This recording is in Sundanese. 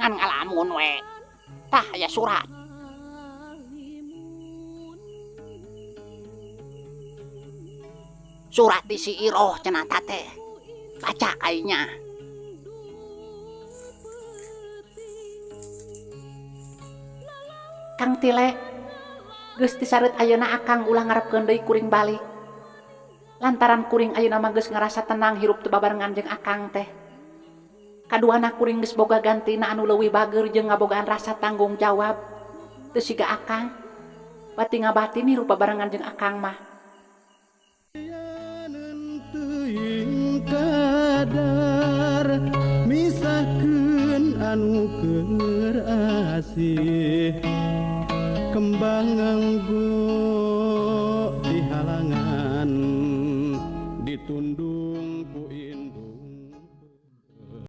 Ngan ngalamun we. Tah aya surat. Surat di si Iroh cenah teh. Baca kayaknya. Kang Tile, geus disareut ayeuna akang ulah ngarepkeun deui kuring balik. Lantaran kuring ayeuna mah geus ngarasa tenang hirup teu babarengan jeung akang teh. Kaduana kuring geus boga gantina anu leuwih bageur jeung ngabogaan rasa tanggung jawab. Teu siga akang. Bati ngabati hirup babarengan jeung akang mah. Kadar misahkeun anu keur asih.